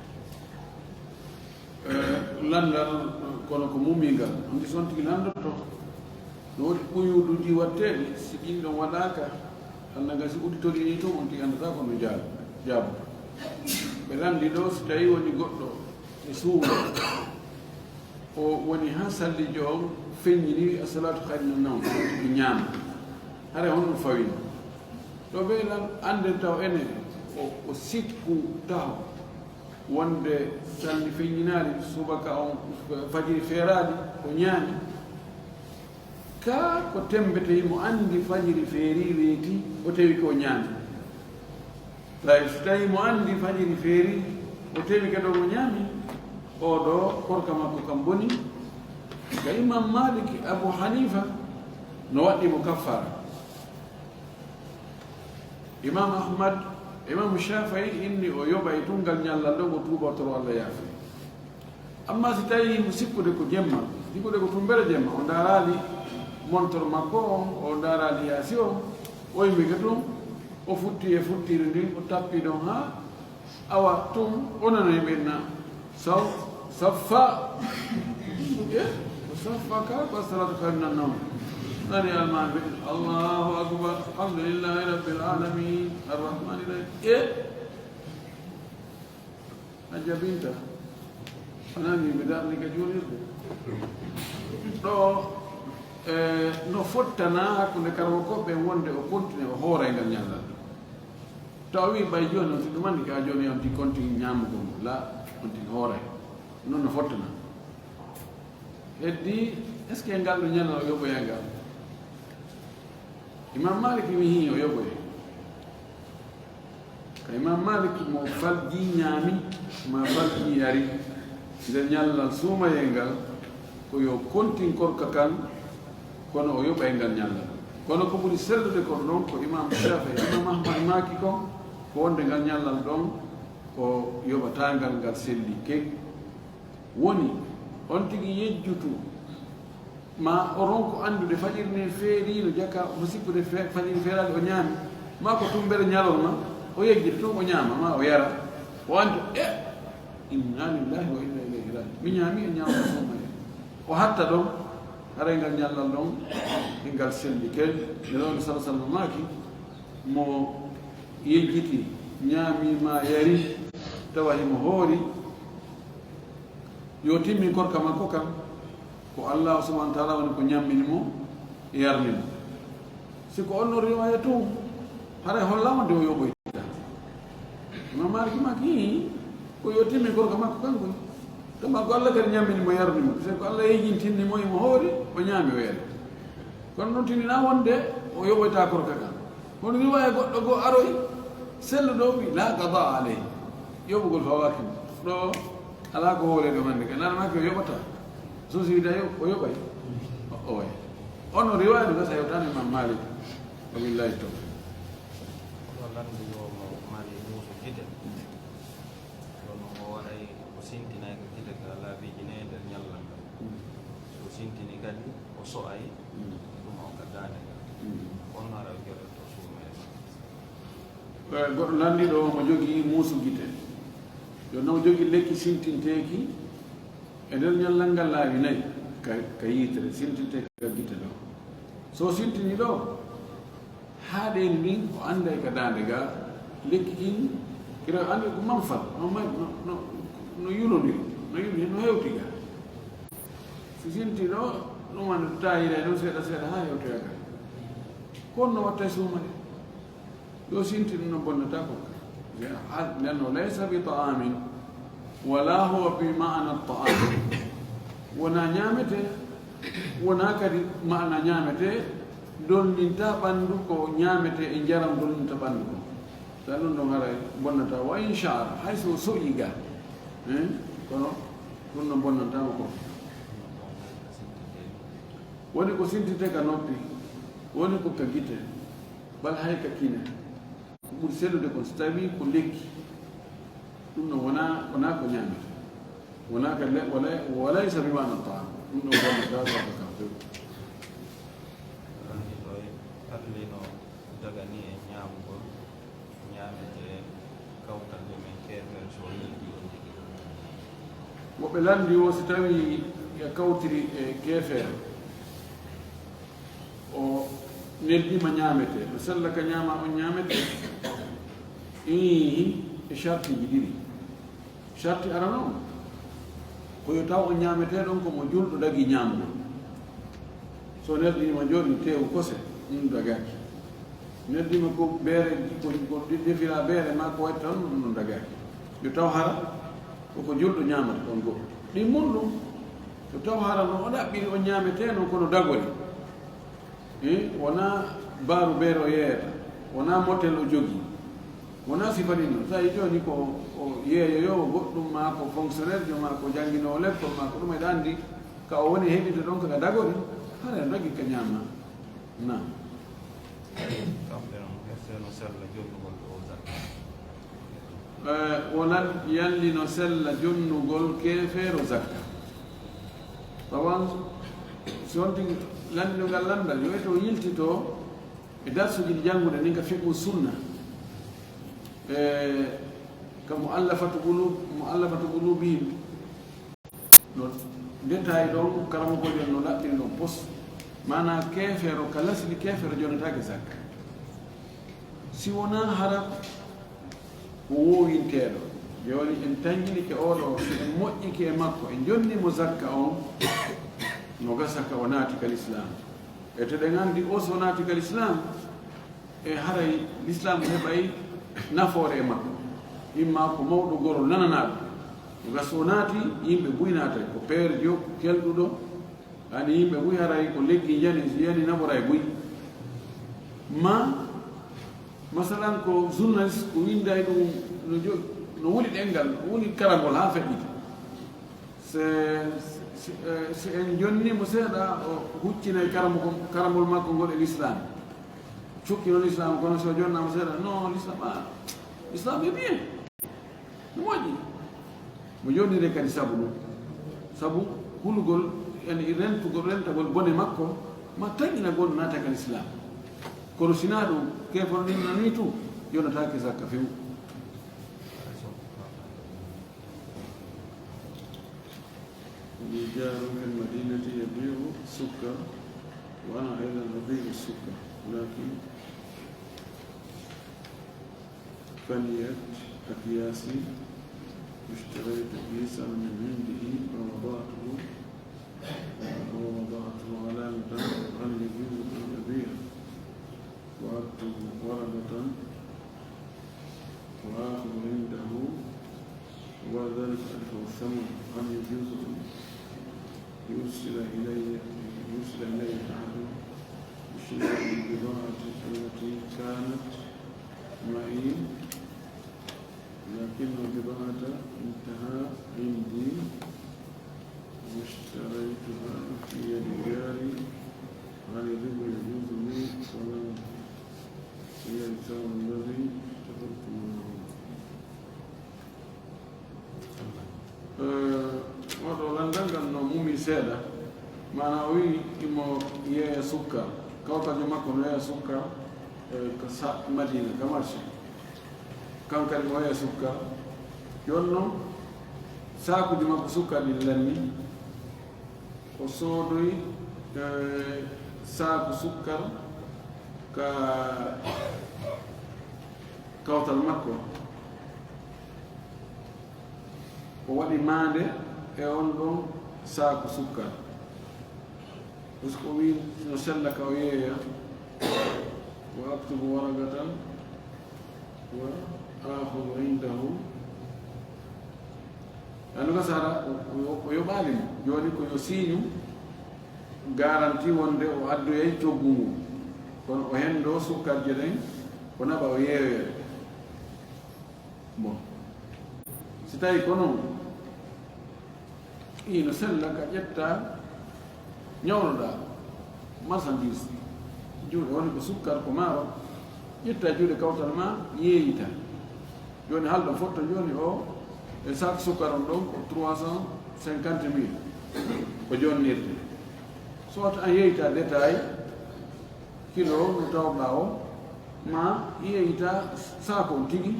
Eh, lanndal kono ko mumingal. On tigi, so on tigi lanndotoo. No woodi ɓuyuuɗuuji watteeɗi, si ɗin ɗon waɗaaka, hannde ngal si auditori ni tun, on tigi anndataa ko no jaab-, jaaboto. Ɓe lanndi ɗo, si tawi woni goɗɗo e suuno, o woni haa sallijo on feññini, "Assalatu khayrun minan nawm", o ñaama. Hare honno fawino? Ɗo ɓe lan annden taw enen, o, o sikku taho wonde salli feññinaali, subaka on, fajiri feeraali, o ñaami. Kaa ko temmbete himo anndi fajiri feerii weeti, o tawi ko o ñaami. Tawi so tawi mo anndi fajiri feerii, o tawi kadi o ñaami, oo ɗoo korka makko kan boni. Ka Imam Malik, Abu Hanifa, no waɗɗi mo kaffara. Imam Ahmad, Imam Shafi'i inni o yoɓay tun ngal ñallal ɗon, o tuuba, o toro Allah yaafi. Amma si tawi mo sikkude ko jemma, sikkude ko tumbere jemma, o ndaaraali montor makko on, o ndaaraali yaasi on, o yimike tun, o futti e futtiri ndin, o tappi ɗon haa awa tun, o nana yimɓe na saw-, saffa. E, o saffa ka, ko assalatu khayrun minan nawm. Nani almaami ɓe, "Allahu akbar, alhamdulillahi rabbil alamin, arrahmani rahim." E, a jabinta. A nani mi darni ka juulirde. Ɗo, e, no fottana hakkunde karamokooɓe ɓen wonde o continue o hoora e ngal ñallal. Taw o wi ɓay jooni on si ɗum anndi ka jooni on tigi continue ñaamugol ngol. La, on tigi hoora. Non no fottana. Heddi, est-ce que ngal ɗo ñallal o yoɓoya ngal? Imam Malik wi hii o yoɓoye. Ka Imam Malik mo falji ñaami, ma falji yari, nder ñallal suumayee ngal, ko yo kontin korka kan, kono o yoɓay ngal ñallal. Kono ko ɓuri sellude kon ɗon ko Imam Shafi'i, Imam Ahmad maaki kon, ko wonde ngal ñallal ɗon, ko yoɓataa ngal, ngal selli kek. Woni, on tigi yejjutu, ma o ronku anndude fajiri ne feeriino, jaka omo sikkude fe-, fajiri feeraali o ñaami, ma ko tumbere ñalorma, o yejjita tun o ñaama, ma o yara, o annda, e, inna lillahi wa inna ilayhi raji'un. Mi ñaami e ñaama suumayee. O hatta ɗon, haray ngal ñallal ɗon, e ngal selli kel. Nde ɗon sallallahu alaihi wasallam maaki, mo yejjiti, ñaami ma yari, tawa himo hoori, yo timmin korka makko kan, ko Allah subhanahu wa ta'ala woni ko ñammini mo, yarni mo. Si ko on no riwaya tun, haray holla wonde o yoɓoyta. Imam Malik maaki, ko yo timmin korka makko kan koy. Tuma ko Allah kadi ñammini mo, yarni mo. Si ko Allah yejjintinni mo, himo hoori, o ñaami o yari. Kono ɗum tinninaa wonde o yoɓoyta korka kan. Kono riwaya goɗɗo goo aroyi, selluɗo wi, "La qada alayhi." Yoɓugol fawaaki mo. Ɗo alaa ko hooreede mande kan. Nana maaki o yoɓata. So si wiida yo-, o yoɓay. O, oye. Ono riwaya ɗum gasa hewtaani Imam Malik. Wa billahi tawfiq. Kono lanndinoowo mo mari muuso gite. Kono o waɗay ko Sintinay ka gite ka laabiiji nayi nder ñallal ngal. So sintini kadi, o so'ay ɗum on ka daande ngal. On hara o joɗoto suumayee. Eh, goɗɗo lanndi ɗo, mo jogii muusu gite. Yo no jogii lekki sintinteeki e nder ñallal ngal laabi nayi ka, ka yiitere, sintinteeki ka gite ɗo. So sintini ɗo, haa ɗeen ndin o annday ka daande ga, lekki kin, kira annday ko manfal, no may-, no, no, no yulondiri, no yuli, no hewti ga. Si sinti ɗo, ɗum wonde taayira e ɗum seeɗa seeɗa haa hewtoya ga. Kono no watta e suumayee. Yo sinti ɗum no bonnata ko. Nden no laysa bi ta'amin, wala huwa bi ma'ana ta'am. Wona ñaamete, wona kadi ma'ana ñaamete, dolninta ɓanndu ko ñaamete e njaram dolninta ɓanndu ko. Tan ɗum ɗon haray bonnata, wa in sha'ara, hay so so'i ga. Eh? Kono ɗum ɗon bonnanta mo ko. Woni ko sintinte ka noppi, woni ko ka gite, bal hay ka kine. Ko ɓuri sellude kon, so tawii ko lekki, ɗum ɗon wonaa, wonaa ko ñaamete. Wonaa ka le-, wala, walaysa bi ma'ana ta'am. Ɗum ɗon bonnata ko ka few. Lanndi ɗo e atlino dagani e ñaamugol, ñaamete kawtal jomen keefeero so o yilti. Woɓɓe lanndi o, si tawii e kawtiri e keefeero, o neldiima ñaamete, no sella ka ñaama on ñaamete? Iihi, e shartiiji ɗiɗi. Sarti arano on, ko yo taw on ñaametee ɗon ko mo julɗo dagi ñaamgol. So neldiima jooɗi teewu kose, ɗum dagaaki. Neldiima ko beere, ko, ko de-, defira beere maa ko waɗi tan, ɗum dagaaki. Yo taw hara ko ko julɗo ñaamata ɗon goo. Ɗimmun ɗum, so taw hara no o ɗaɓɓiri on ñaametee non kono dagori. Eh, wonaa baaru beere o yeeyata, wonaa motel o jogii, wonaa sifa ɗin non. So a yii jooni ko o yeeyoyoowo goɗɗum, maa ko fonctionnaire jo, maa ko jannginoowo lekkol, maa ko ɗum eɗa anndi, ka o woni heɓinde ɗon ka dagori, hara en dagi ka ñaama. Naam. Kamɓe non, est-ce que no sella jonnugol o zakka? Eh, wonat yalli no sella jonnugol keefeero zakka. Tawan, si on tigi lanndingal lanndal, yo eto yiltito e darsuji ɗi jannguɗen ɗin ka fiqhu sunna. E ka mu'allafatu qulub-, mu'allafatu qulubihim. No détail ɗon, karamokoojo no laɓɓiri ɗon pos. Maanaa keefeero, ka lasli keefeero jonnataake zakka. Si wonaa hara ko woowinteeɗo. Jooni en tanginike oo ɗoo, si en moƴƴike e makko, en jonni mo zakka on, no gasa ka o naati ka lislaam. E to ɗen anndi o so naati ka lislaam, e haray lislaam heɓay nafoore e makko. Imma ko mawɗo goro nananaaɗo. No gasa o naati, yimɓe buy naatay. Ko peerjo kelɗuɗo, ani yimɓe buy haray ko leggi njani, si yani naɓoray buy. Ma, masalan ko journaliste ko winnda e ɗum no jo-, no wuli ɗenngal, no wuli karagol haa feƴƴita. Se, se, eh, si en jonni mo seeɗa, o huccinay karamo-, karambol makko ngol e lislaam. Cukki no lislaam, kono so jonnaama seeɗa, non, lislaam, ah, lislaam est bien. No moƴƴi. Mo jonnire kadi sabu ɗum. Sabu hulugol, yani rentugol, rentagol bone makko, ma taƴina gon naata ka lislaam. Kono sinaa ɗum, keefol nin nanii tu, yonataake zakka few. لي جار في المدينة يبيع السكر، وأنا أيضا أبيع السكر، لكن فنيت أكياسي واشتريت كيسا من عنده ووضعته، ووضعته علامة، هل يجوز أن أبيع؟ وأكتب ورقة وآخذ عنده، وبعد ذلك أدفع الثمن. هل يجوز أن يرسل إلي، يرسل إلي أحد بشراء البضاعة التي كانت معي، لكن البضاعة انتهى عندي واشتريتها في يد جاري، هل الربا يجوز لي ولا هي الثمن الذي اتفقت معه؟ yeeya sukka, kawtaljo makko no yeeya sukka, e, ka sa-, Madina, ka marché. Kan kadi mo yeeya sukka. Jooni noon, saakuuji makko sukkar ɗin lanni. O soodoyi, e, saaku sukkar ka kawtal makko. O waɗi maande e on ɗon saaku sukkar. Par ce que o wi no sella ka o yeeya, wa aktubu waraqatan wa akhudu indahu. Anno ka sara o, o, o yoɓaali mo. Jooni ko yo siiñu garanti wonde o addoyay coggu ngu. Kono o henndo sukkarje ɗen, o naɓa o yeeyoya. Bon. Si tawi ko noon, ino sella ka ƴetta ñawloɗa marchandise, juuɗe woni ko sukkar, ko maaro, ƴetta juuɗe kawtal ma, yeeyita. Jooni halɗo fotto jooni o, e sac sukkar on ɗon ko trois cent cinquante mille ko jonnirde. So wata an yeeyita détail, kilo no tawɗa o, ma yeeyita saako on tigi,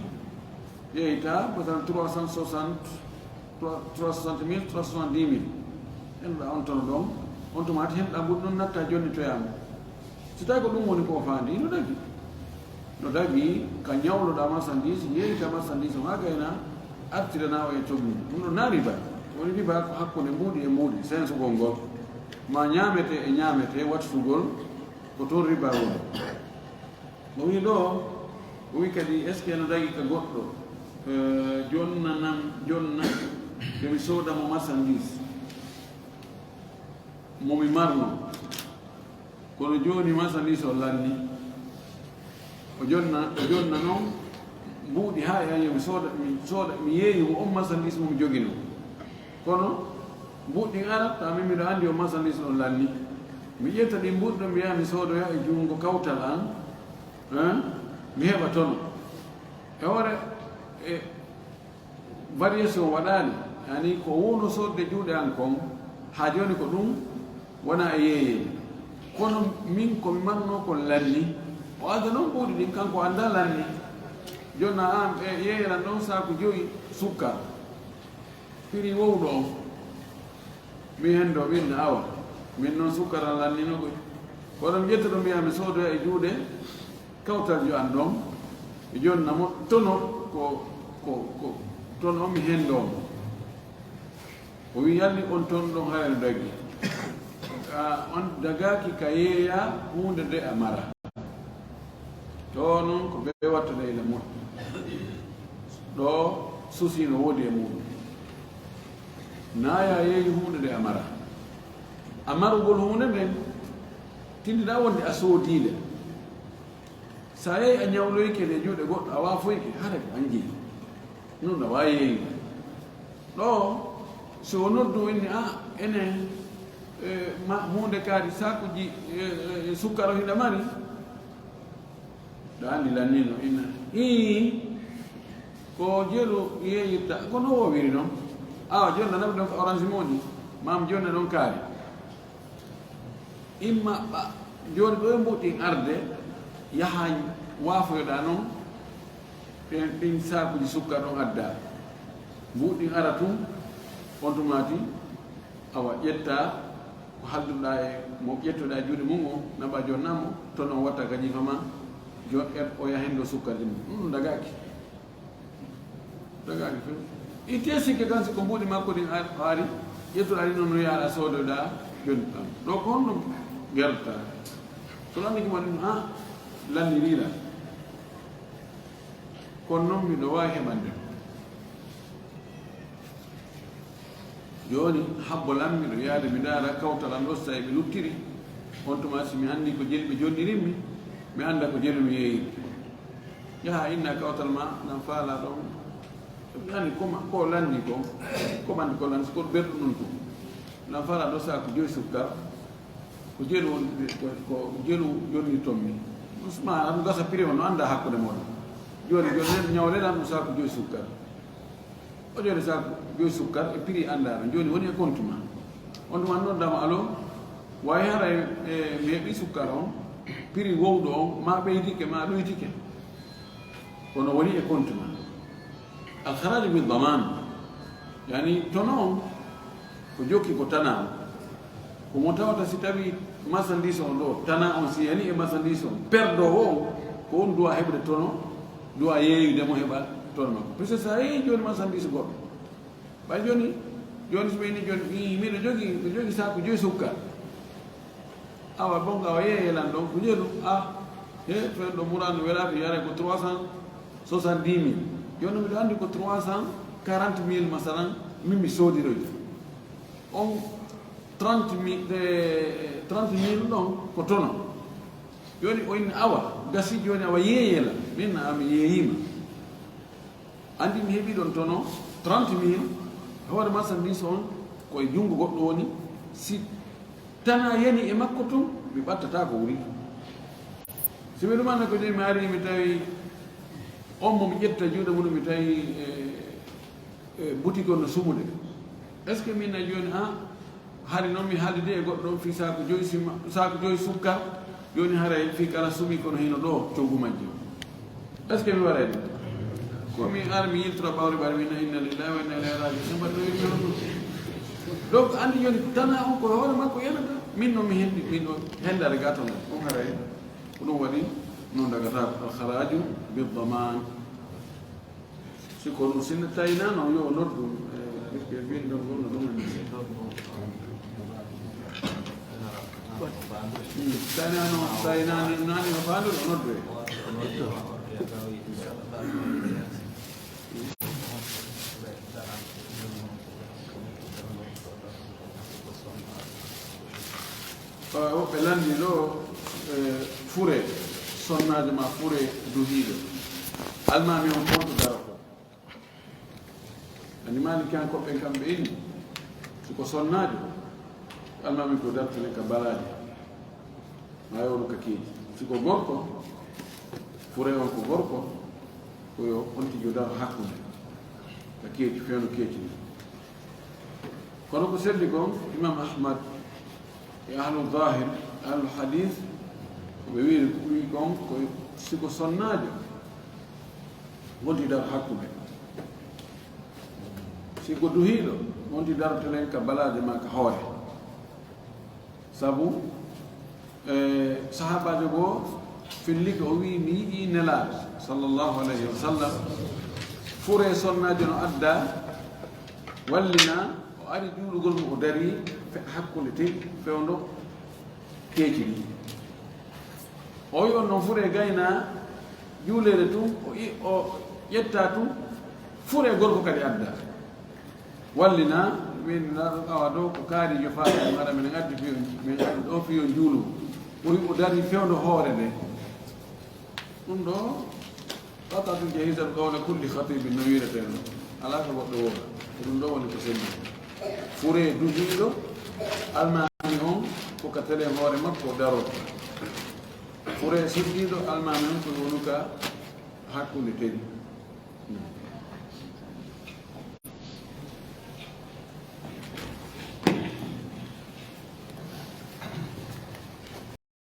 yeeyita, masalan, trois cent soixante, trois cent soixante mille, trois cent soixante-dix mille. Henɗa on tono ɗon, on tomati henɗa mbuɗi ɗon natta jonnitoyama. Si tawi ko ɗum woni ko faandi, no dagi. No dagi, ka ñawloɗa marchandise, yeeyita marchandise on haa gayna, artirana o e coggu. Ɗum ɗon na riba. Woni riba ko hakkunde mbuuɗi e mbuuɗi, sensugol ngol. Ma ñaamete e ñaamete, wattugol, ko toon riba woni. O wi ɗo, o wi kadi, est-ce que no dagi ka goɗɗo, eh, jonnanam, jonna, yo mi sooda mo marchandise mo mi marno. Kono jooni marchandise o lanni. O jonna, o jonna noon mbuuɗi haa e an, yo mi sooda, mi sooda, mi yeeyi mo on marchandise mo mi jogino. Kono mbuuɗi ɗin arat, tawa min miɗo anndi on marchandise on lanni. Mi ƴetta ɗin mbuuɗi ɗon, mi yaha mi soodoya e junngo kawtal an, hein? Mi heɓa tono. E hoore, e variation waɗaani, yani ko wowno soodde juuɗe an kon, haa jooni ko ɗum wona e yeeyeede. Kono min ko mi marnoo kon lanni, o adda noon mbuuɗi ɗin, kanko anndaa lanni. Jonna an ɓe yeeyeran ɗon saaku joyi sukka. Prix wowɗo on. Mi henndo, mi inna, awa, min noon sukkar an lannino koy. Kono mi ƴetta ɗo, mbiya mi soodoya e juuɗe kawtaljo an ɗon, mi jonna mo tono ko, ko, ko tono mi henndo mo. O wi, yalli on ton ɗon hara no dagi. A, on dagaaki ka yeeya huunde nde a mara. To noon ko ɓe wattata ila moƴƴi. Ɗo susi no woodi e muɗum. Naaya yeeyi huunde nde a mara. A marugol huunde nden, tindina wonde a soodii nde. Sa yeeyi a ñawloyke nde juuɗe goɗɗo, a waafoyke, hara ko an jeyi. Noon a waawi yeeyude. Ɗo, so o noddu, o inni, a, enen, e, ma, huunde kaari, saakuji, e, e, e sukkaro hina mari. Ɗa anndi lanni no inna. Ii, ko jeru yeeyirta, ko no woowiri noon. Awa, jonna naɓi ɗon ko orange mooji, maam jonna ɗon kaari. Imma ɓa, jooni ɗo e mbuɗɗin arde, yaha waafoyoɗa noon, ɗin, ɗin saakuji sukka ɗon adda. Mbuɗɗin ara tun, on tumaati, awa ƴetta ko halduɗa e mo, ƴettuɗa e juuɗe mum o, naɓa jonna mo, toon on watta ka jiifa ma, jon-, e, o yaha hen ɗo sukka ɗin. Ɗum dagaaki. Dagaaki few. Ittee sikke kan, si ko mbuuɗi makko ɗin ar-, o ari, ƴettu ari noon no yaara soodoɗa jonni ɗam. Ɗo ko honno gerta? So lanni ko ma ɗum, ha, lanniriira. Kono noon miɗo waawi heɓande. Jooni, habbo lan, miɗo yaade mi ndaara kawtal an ɗo, so tawi ɓe luttiri. On tuma, si mi anndi ko jeli ɓe jonnirimmi, mi annda ko jelu mi yeeyiri. Yaha inna kawtal ma, nan faala ɗon. Ani ko ma, ko lanni ko, ko ɓanndi ko lanni, ko berɗu non ko. Nan faala ɗo saaku joyi sukkar, ko jelu won, ko, ko jelu yonni tommi. Usman, aɗum gasa prix on, no annda hakkunde mooɗon. Jooni, jooni nen ñawle lan ɗum saaku joyi sukkar. O jooni saaku joyi sukkar e prix anndaano. Jooni woni e compte ma. On tuma noddama, alo? Way hara e mi heɓi sukkar on, prix wowɗo on ma ɓeydike ma ɗoytike. Kono woni e compte ma. Alharaju bi daman. Yani tono on ko jokki ko tana on. Ko mo tawata si tawi marchandise on ɗo tana on, si yani e marchandise on perdo on, ko on duwa heɓde tono, duwa yeeyude mo heɓa tono makko. Parce que sa yeeyi joni marchandise goɗɗo, ɓay joni, joni so ɓeyni joni, "Ii, miɗo jogi, miɗo jogi saku joyi sukka." Awa, bon, awa, yeeye lan ɗon, ko jeelu, ah, he, fen ɗo murano welata, yare ko trois cent soixante-dix mille. Joni miɗo andi ko trois cent quarante mille, masalan, min mi soodiroy. On trente mille, eh, trente mille ɗon ko tono. Joni o inni, "Awa, gasi joni awa yeeye lan." Min na ami yeeyima. Andi mi heɓi ɗon tono trente mille, hoore marchandise on ko e junngo goɗɗo woni. Si tana yani e makko tun, mi ɓattata ko wuri. Si mi ɗumanna ko joyi mi ari mi tawi on mo mi ƴetta juuɗe mum, mi tawi e, e boutique on no sumude. Est-ce que min na joni, ah, hari noon mi haalidi e goɗɗo on fii saaku joyi sima, saaku joyi sukka, joni haray fii kala sumi kono hino ɗo coggu majji. Est-ce que mi waɗay ɗum? Ko mi ara mi yiltora ɓawri ɓaɗa mi inna lillahi wa inna ilayhi rajiun. Samba ɗo yimɓe on ɗum. Donc andi joni tana on ko hoore makko yanata. Min noon mi hendi, min ɗo hendare gatono. On haray ko ɗum waɗi noon dagata ko alharaju bi daman. Si ko ɗum, sinno tawi na noon, yo o noddu, e, ɓiɓɓe binndol ngol no ɗum en. Tawi na noon, tawi na ni, na ni o faandu, o noddu e. Ɓaawo woɓɓe lanndi ɗo, e, fure sonnaajo ma fure duhiiɗo. Almaami on honto darotoo? Ani Maalikiyankooɓe ɓen kamɓe inni, si ko sonnaajo, almaami ko dartine ka balaaje, ma yowno ka keeci. Si ko gorko, fure on ko gorko, ko yo on tigi daro hakkunde ka keeci, fewndo keeci ni. Kono ko selli kon, Imam Ahmad e ahlu zahir, ahlu hadis, ko ɓe wiiri ko ɓuri kon ko si ko sonnaajo wonti daro hakkunde. Si ko duhiiɗo wonti daro telen ka balaaje ma ka hoore. Sabu, e, sahaabaajo goo fillike o wii, "Mi yi'ii Nelaaɗo, sallallahu alayhi wa sallam, fure sonnaajo no adda, wallina, o ari juulugol mo, o darii fe-, hakkunde tey fewndo keeci ɗi." O wi'i on noon fure gayna juuleede tun, o i-, o ƴetta tun, fure gorko kadi adda. Wallina, min na ɗum awa ɗo ko kaarijo faade ɗum ara minen addi fiyo, min addi ɗo fiyo njuulu. O wi o dari fewndo hoore nde. Ɗum ɗo, qat'atun jahizan qawla kulli khatibin no wiireten ɗo. Alaa ko goɗɗo wooda. Ko ɗum ɗo woni ko selli. Fure duhiiɗo, almaami on ko ka tele hoore makko o daroo. Fure suddiiɗo, almaami on ko wonu ka hakkunde tedi.